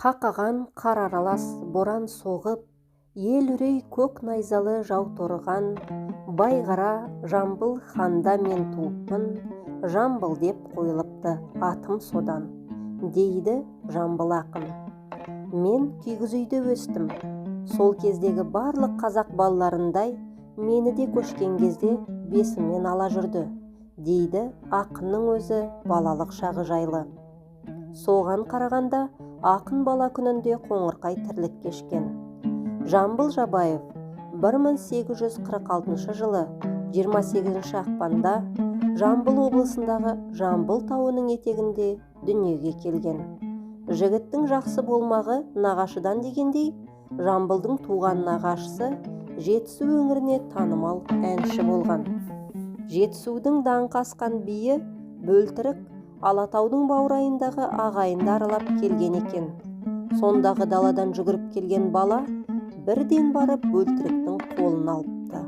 Қақаған қар аралас боран соғып, ел үрей көк найзалы жау торыған, Байғара Жамбыл ханда мен туыппын, Жамбыл деп қойылыпты атым содан, дейді Жамбыл ақын. Мен кигіз үйде өстім. Сол кездегі барлық қазақ балаларындай мені де көшкен кезде бесіммен ала жүрді, дейді ақынның өзі балалық шағы жайлы. Соған қарағанда ақын бала күнінде қоңырқай тірлік кешкен. Жамбыл Жабаев 1846 жылы 28 ақпанда Жамбыл облысындағы Жамбыл тауының етегінде дүниеге келген. Жігіттің жақсы болмағы нағашыдан дегендей, Жамбылдың туған нағашысы Жетісу өңіріне танымал әнші болған. Жетісудың даңқы асқан биі Бөлтірік Алатаудың баурайындағы ағайынды аралап келген екен. Сондағы даладан жүгіріп келген бала бірден барып Бөлтіріктің қолын алыпты.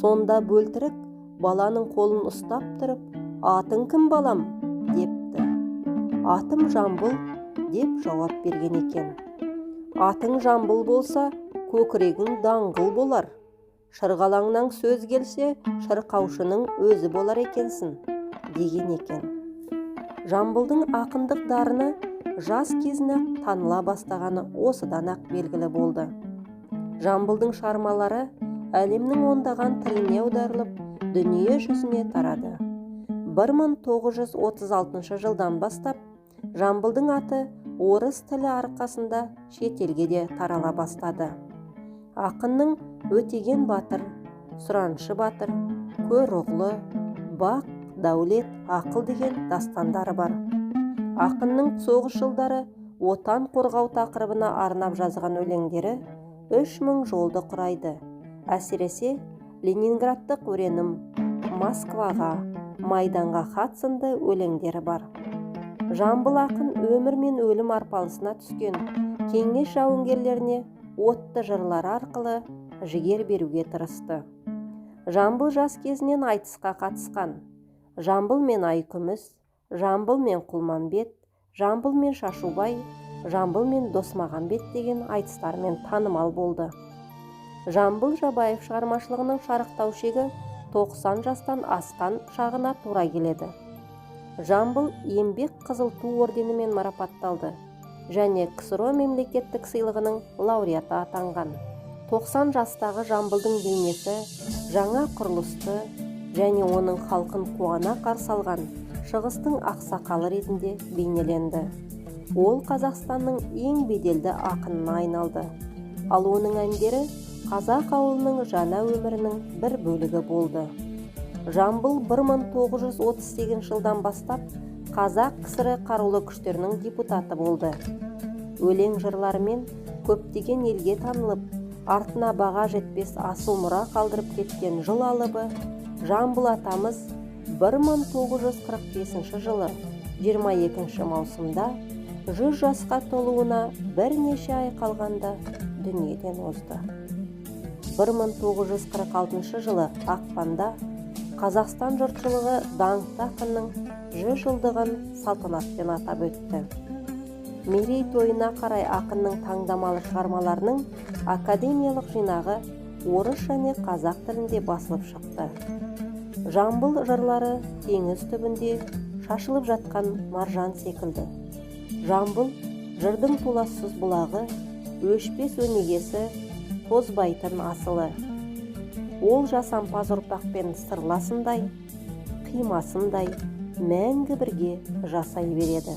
Сонда Бөлтірік баланың қолын ұстап тұрып, «Атың кім, балам?» депті. «Атым Жамбыл», деп жауап берген екен. «Атың Жамбыл болса, көкірегің даңғыл болар. Шырғалаңнан сөз келсе, шырқаушының өзі болар екенсің», деген екен. Жамбылдың ақындық дарыны жас кезінен таныла бастағаны осыдан-ақ белгілі болды. Жамбылдың шығармалары әлемнің ондаған тіліне аударылып, дүние жүзіне тарады. 1936 жылдан бастап Жамбылдың аты орыс тілі арқасында шетелге де тарала бастады. Ақынның Өтеген батыр, Сұраншы батыр, Көроғлы, Бақ, Дәулет, Ақыл деген дастандары бар. Ақынның соғыс жылдары отан қорғау тақырыбына арнап жазған өлеңдері 3000 жолды құрайды. Әсіресе Ленинградтық өренім, Москваға, Майданға хат сынды өлеңдері бар. Жамбыл ақын өмір мен өлім арпалысына түскен кеңес жауынгерлеріне отты жырлары арқылы жігер беруге тырысты. Жамбыл жас кезінен айтысқа қатысқан. Жамбыл мен Айкүміс, Жамбыл мен Құлманбет, Жамбыл мен Шашубай, Жамбыл мен Досмағамбет деген айтыстармен танымал болды. Жамбыл Жабаев шығармашылығының шарықтау шегі 90 жастан асқан шағына тура келеді. Жамбыл Еңбек Қызыл Ту орденімен марапатталды және КСРО мемлекеттік сыйлығының лауреаты атанған. 90 жастағы Жамбылдың бейнесі жаңа құрылысты және оның халқын қуана қарсы алған шығыстың ақсақалы ретінде бейнеленді. Ол Қазақстанның ең беделді ақынына айналды. Ал оның әндері қазақ ауылының жаңа өмірінің бір бөлігі болды. Жамбыл 1938 жылдан бастап Қазақ КСР қарулы күштерінің депутаты болды. Өлең жырларымен көптеген елге танылып, артына баға жетпес асыл мұра қалдырып кеткен жыл алыбы Жамбыл атамыз 1945 жылы 22 маусымда 100 жасқа толуына бірнеше ай қалғанда дүниеден озды. 1946 жылы ақпанда Қазақстан жұртшылығы даңқты ақынның 100 жылдығын салтанатпен атап өтті. Мерейтойына қарай ақынның таңдамалы шығармаларының академиялық жинағы орыс және қазақ тілінде басылып шықты. Жамбыл жырлары теңіз түбінде шашылып жатқан маржан секілді. Жамбыл жырдың толассыз бұлағы, өшпес өнегесі, тозбайтын асылы. Ол жасампаз ұрпақпен сырласындай, қимасындай мәңгі бірге жасай береді.